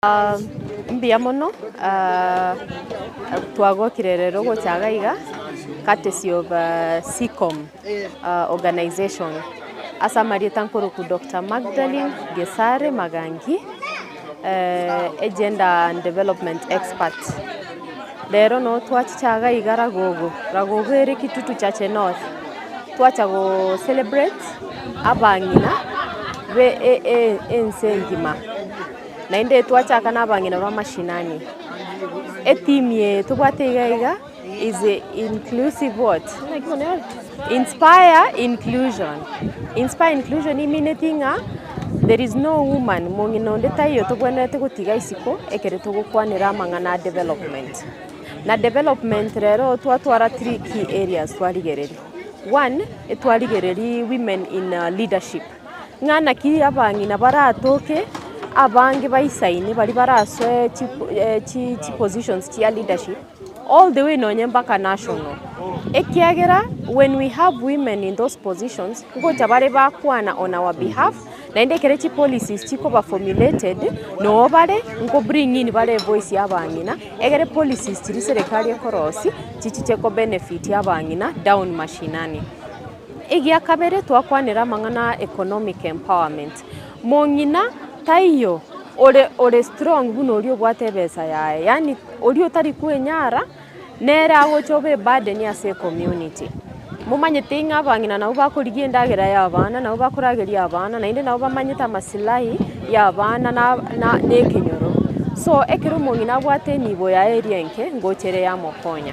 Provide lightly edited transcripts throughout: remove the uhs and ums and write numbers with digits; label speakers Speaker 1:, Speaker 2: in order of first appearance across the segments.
Speaker 1: Mbuya mono, twagokire rero gocha iga iga courtesy of Seacom organization. Ase amarieta nkorokwa Doctor Magdalene Gesare Magangi, a gender and development expert. Rero noo twachicha iga iga Ragogo, Ragogo ere Kitutu Chache North, twacha go celebrate abang'ina be ense engima. Naende twachaka na abang'ina ba mashinani. Etheme eye tobwate iga iga is inclusive what? Naki bono ere? Inspire inclusion. Inspire inclusion emineti ng'a there is no woman mong'ina onde taiyo tobwenerete gotiga isiko ekere togokwanera amang'ana a development. Na development rero twatwara three key areas twarigereria. One, etwarigereria women in leadership. Ng'a naki abang'ina baratoke abange baisaine baria barasoe chi chipositions chia leadership all the way nonye mpaka national. Ekiagera when we have women in those positions, ngocha bare bakwana on our behalf, naende ekere chipolicies chikoba formulated, noo bare nko bring in bare evoice ya abang'ina, egere policies chiria serikali ekorosia, chichiche ko benefit abang'ina down mashinani. Egia kabere twakwanera amang'ana a economic empowerment. Mong'ina taiyo ore ore strong buna oria obwate ebesa yaye, yaani oria otari kwenyara nere agocha obe eburden ase ecommunity. Momanyete ng'a abang'ina nabwo bakorigia endagera ya abana, nabwo bakorageria abana, naende nabo bamanyete amasilahi ya abana na na na ekenyoro. So ekero omong'ina abwate enibo yaye eria enke, ngocha ere yamokonya.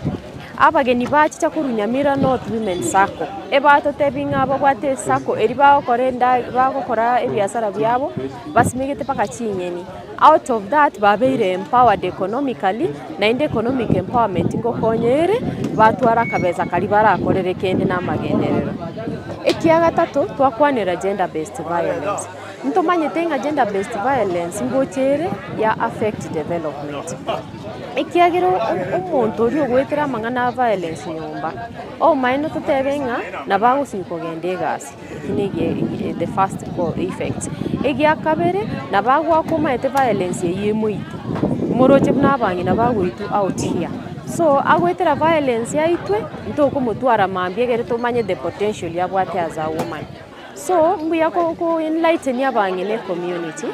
Speaker 1: Abageni bachicha korwa Nyamira North Women Sacco, ebatotebia ng'a babwate esacco eria bagokora enda bagokora ebiasara biabo, basimegete mpaka chinyeni. Out of that babeire empowered economically, naende economic empowerment ngokonya ere, batwara akabesa karia barakorere kende na amagenderero. Ekia gatato, twakwanera gender based violence. Ntomanyete ng'a gender based violence ngocha ere ya affect development. Ekiagera omonto oria ogoetera amang'ana a violence nyomba, obomaene totebe ng'a nabo agosinywa kogenda egasi, eki na ege the first effect. Egia kabere, nabo agoaka omanyete violence eywo emoite, moroche buna abang'ina bagoitwa out here. So, agoetera violence aitwe, ntokomotwara mambia egere tomanye the potential abwate as a woman. So, mbuya ko ko enlighten abang'ina ecommunity,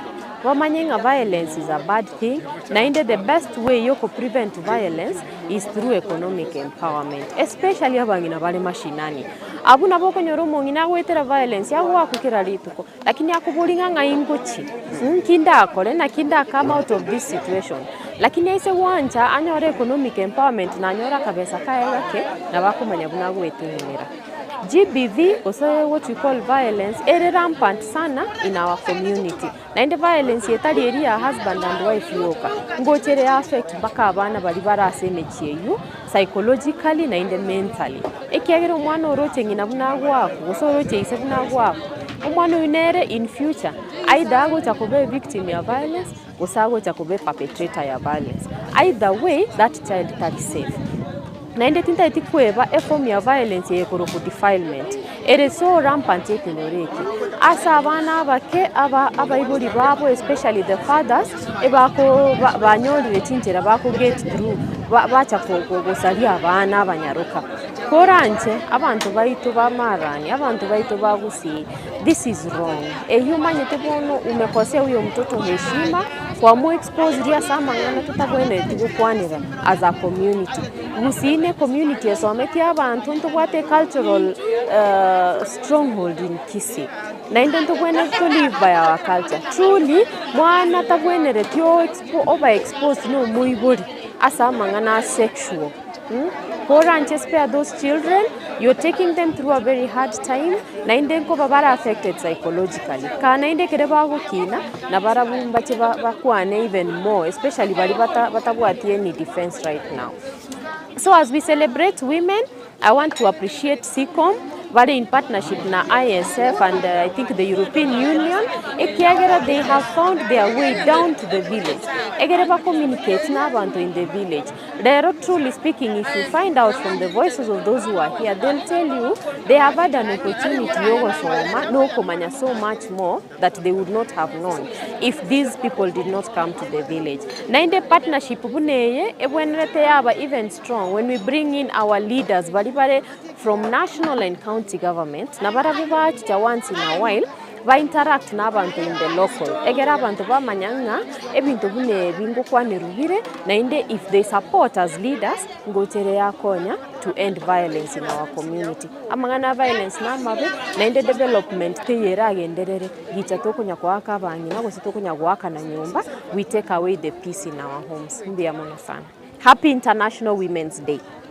Speaker 1: bamanye ng'a violence is a bad thing, naende the best way ya okoprevent violence is through economic empowerment, especially abang'ina bare mashinani. Abwo nabo okonyora omong'ina agoetera violence agoakwa kera rituko, lakini akoboria ng'a ng'ai ngochie, nki ndakore, naki nda come out of this situation. Lakini aise gwancha anyore economic empowerment nanyore akabesa kaye gake, nabo akomanya buna agoetenenera. GBV gose what we call violence ere rampant sana in our community. Naende violence etari eria ya husband and wife yoka, ngocha ere ya affect mpaka abana baria bare ase emechie eywo psychologically naende mentally. Ekiagera omwana oroche ng'ina buna agoakwa gose oroche ise buna agoakwa, omwana oyio nere in future either agocha koba evictim ya violence gose agocha koba eperpetrator ya violence. Either way that child tari safe. Naende tintageti kweba eform ya violence eye korokwa defilement, ere so rampant ekenyoro eke. Ase abana abake aba abaibori babo especially the fathers, ebako ba banyorire chinchera bako get through ba bacha ko ko gosaria abana abanyaroka. Koranche abanto baito ba marani, abanto baito ba gusii, this is wrong. Eywo omanyete bono umekosea huyo mtoto heshima, kwamoexposirie ase amang'ana totabwenereti gokwanera. as a community. Gusii ne ecommunity esometie abanto ntobwate ecultural stronghold in Kisii. Naende ntobwenerete to live by our culture. Truly, mwana tabwenereti o expo oba exposed na omoibori ase amang'ana a sexual mh, koranche spare those children, you're taking them through a very hard time, naende nkoba bare affected psychologically. Kaa naende ekere bagokina. Nabarabwo mbache bakwane even more especially baria batabwati any defense right now. So as we celebrate women, I want to appreciate SEACOM. Bare in partnership na ISF and I think the European Union, ekiagera they have found their way down to the village, egere ba communicate na abanto in the village. Rero truly speaking if you find out from the voices of those who are here, they'll tell you they have had an opportunity yogosoma na okomanya so much more that they would not have known if these people did not come to the village. Naende partnership buna eye ebwenerete yaba even strong when we bring in our leaders baria bare from national and county government nabarabwo bachicha once in a while ba interact na abanto in the local egere abanto bamanya ng'a ebinto buna ebi ngokwanerwa bire naende if they support as leaders ngocha ere yakonya to end violence in our community. Amang'ana a violence na amabe naende development teiyo eragenderere gicha tokonya koaka abang'ina gose tokonya goakana nyomba we take away the peace in our homes. Mbuya mono sana. Happy International Women's Day.